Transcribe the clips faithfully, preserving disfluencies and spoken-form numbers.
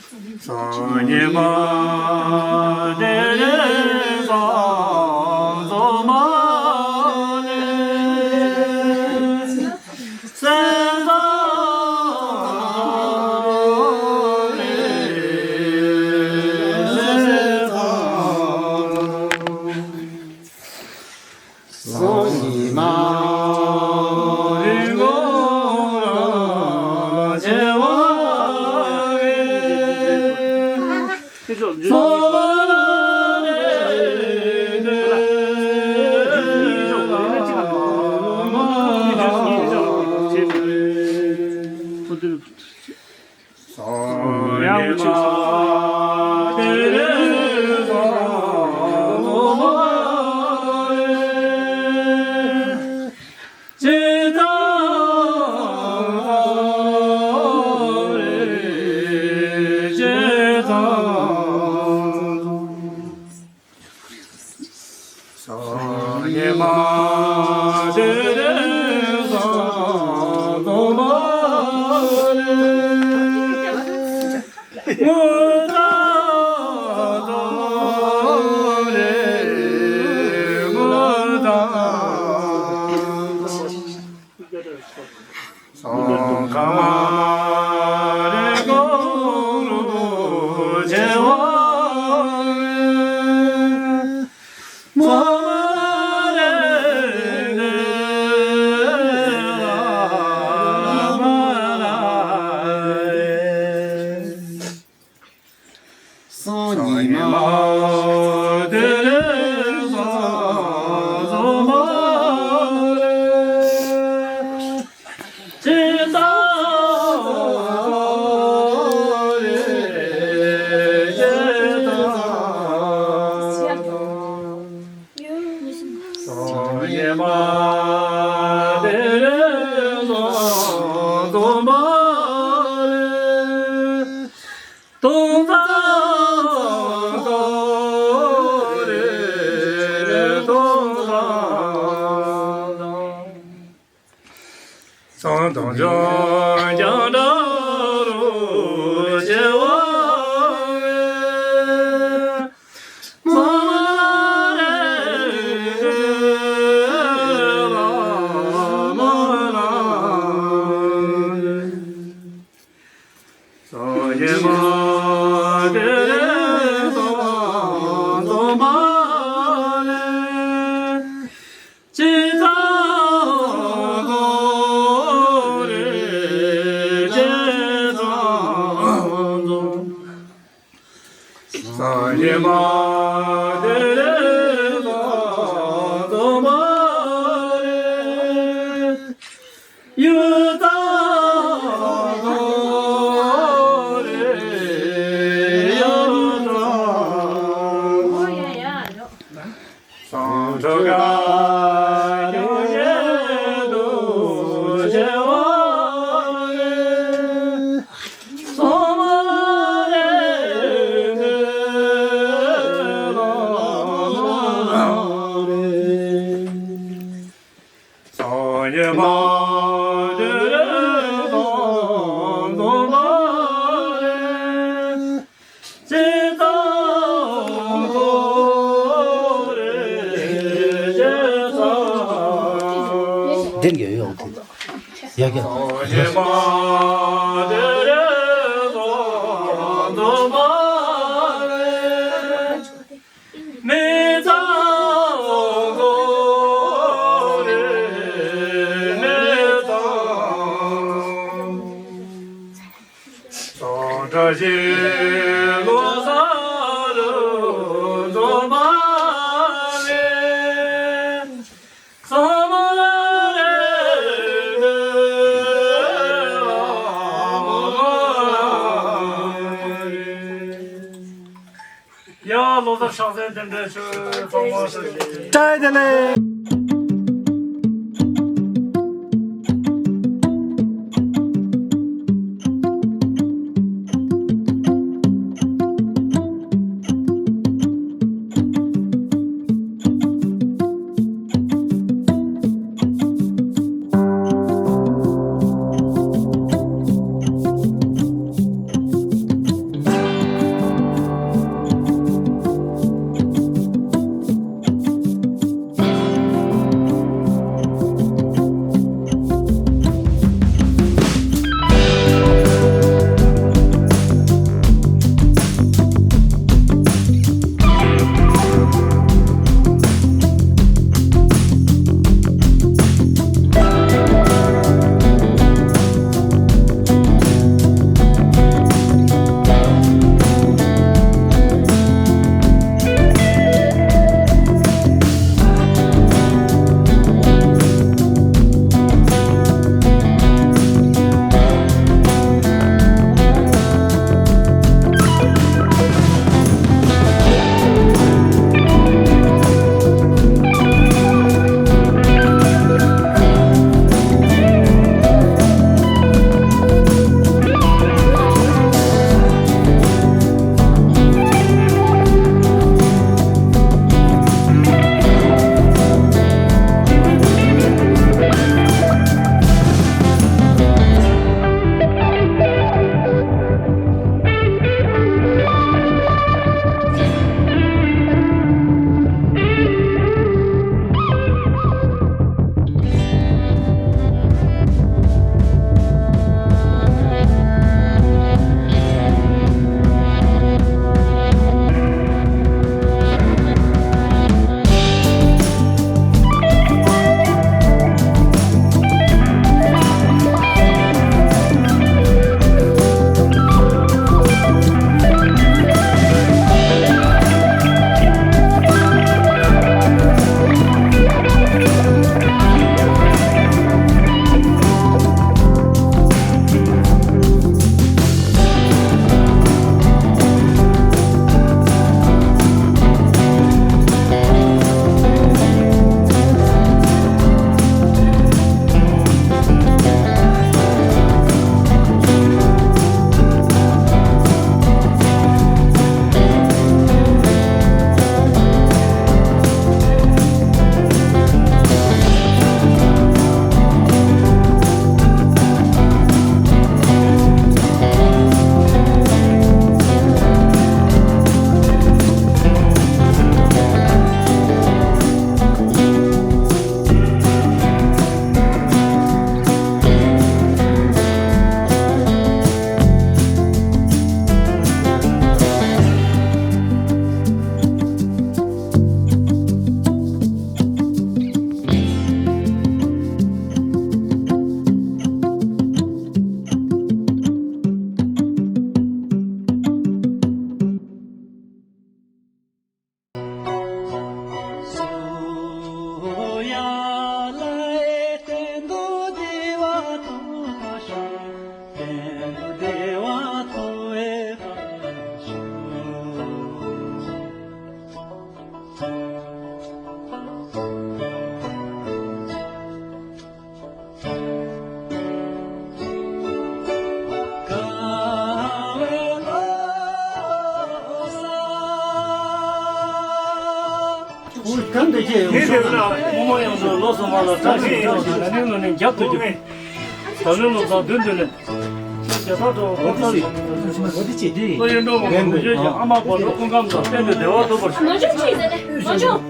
སང་ཉིན་མ་དེ་རིང་སང་རྫོང་མ་ལས། སེམས་ཙམ་རེ་སེམས་ཙམ། སང་ཉིན་མ་རི་མོ་ར་བྱེ་བ་རེ། སང་ཉིན་མ་དེ་རིང་སང་རྫོང་མ་ལས། དངུལ་ཐང་རྫོང་རེད་དངུལ་ཐང་། སང་ཁ་མ་རེ་གོང་རུ་བྱེ་བ་རེ། མ་མ་རེ་རེ་ལ་མ་ར་རེ། སང་ཉིན་མ་དེ་རིང་སང་རྫོང་མ་ལས། ཅི་ལྟར་རེ་ཅི་ལྟར། སང་ཉིན་མ་དེ་རིང་སང་རྫོང་མ་ལས། སྟོང་ཙམ་ཙམ་རེ་སྟོང་ཙམ་ཙམ། སང་དང་ལྗང་ལྗང་འདྲ་རུ་བྱེ་བ་རེ། མ་རེ་རེ་ལ་མ་ར་རེ། སང་ཉིན་མ་དེ་རིང་སང་རྫོང་མ་ལས། ཅི་ལྟར་རེ་ཅི་ལྟར་རྫོང་། སང་ཉིན་མ་དེ་རིང་སང་རྫོང་མ་ལས། ཡུལ་དང་རེ་ཡུལ་དང་སང་ཕྲུག་ག་ཡང་ཡེ་དུ་བྱེ་བ་རེ། སང་མ་རེ་ནེ་ལ་མ་རེ། སང་ཉིན་མ་དེ་རིང་སང་རྫོང་མ་ལས། ཅི་ལྟར་རེ་ཅི་ལྟར། འདིར་ཡོད་ཡོད་དེ། ཡ་གྱ། སང་ཉིན་མ་དེ་རིང་སང་རྫོང་མ་ལས། མི་ཚང་ཚོ་རེ་མི་ཚང་། སང་བཀྲ་ཤིས་ལོ་གསར་རུ་འཛོམས་པ་ལས། སང་མ་རེ་རེ་ལ་མོ་ལ་རེ། ཡ་ལོ་གསར་ཕྱག་འཚལ་རྟེན་འབྲེལ་ཞུ། ཚང་མ་བཀྲ་ཤིས་བདེ་ལེགས། གང་འདྲ་ཅེས་ཡོང་ཤོག །མི་མང་ཡོངས་ལ་ལོ་གསུམ་པ་ལ་བཀྲ་ཤིས་བཀྲ་ཤིས་ན་ནིང་ལོ་ནས་རྒྱབ་ཏུ་འཇུག །ད་ལོའི་ལོ་གསར་བདུན་བདུན་ལས། རྒྱ་ཐག་ཏུ་འོ་ཏི་ཅི། འོ་ཏི་ཅི་འདི། ལོ་ཡིན་འགྲོ་མ་འགྲོ་བརྗོད་ཀྱི་ཨ་མ་བར་དོ་སྐུ་ཁམས་དང་གཏན་དུ་བདེ་བ་ཐོབ་པར་ཤོག ། མ་འཇོག་ཅི་ཟེར་ནས་མ་འཇོག་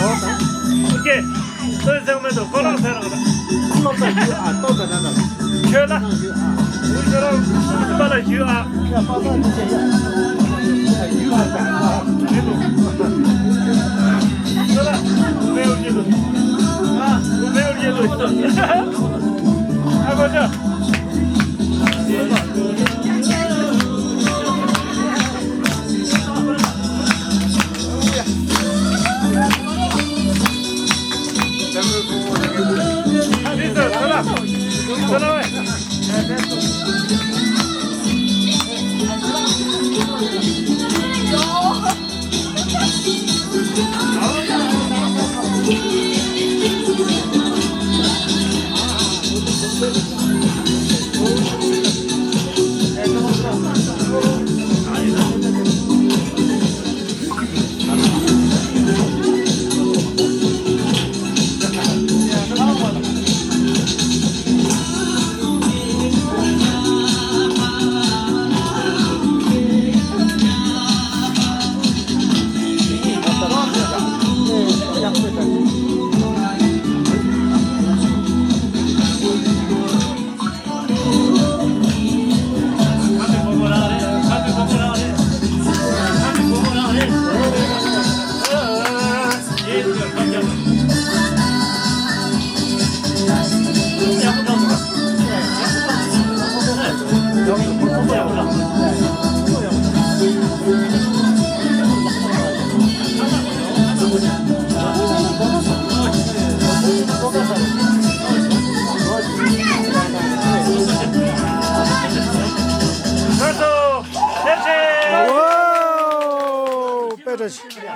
ཨོ་ཁེ། སོའི་སེམས་མེད་དུ་ཁོ་རང་ཟེར་རོགས་དང་། སློབ་གྲྭ་བཞི་ཨ་སྟོབས་དང་ན་དང་། ཆོས་ལ། བཞི་ཨ། འུ་ཁྱོད་རང་པ་ལ་བཞི་ཨ། ཡ་པ་ལ་འདི་ཆེ་ཡ། ཡུ་ཨ་དང་ཨ། མི་འདུག་ཆོས་ལ། མེའུ་རྒྱལ་ལོ། ཨ། མེའུ་རྒྱལ་ལོ། ཨ་ཁོ་ཆ། ཨོ། དཔེ་བཀྲ་ཤིས།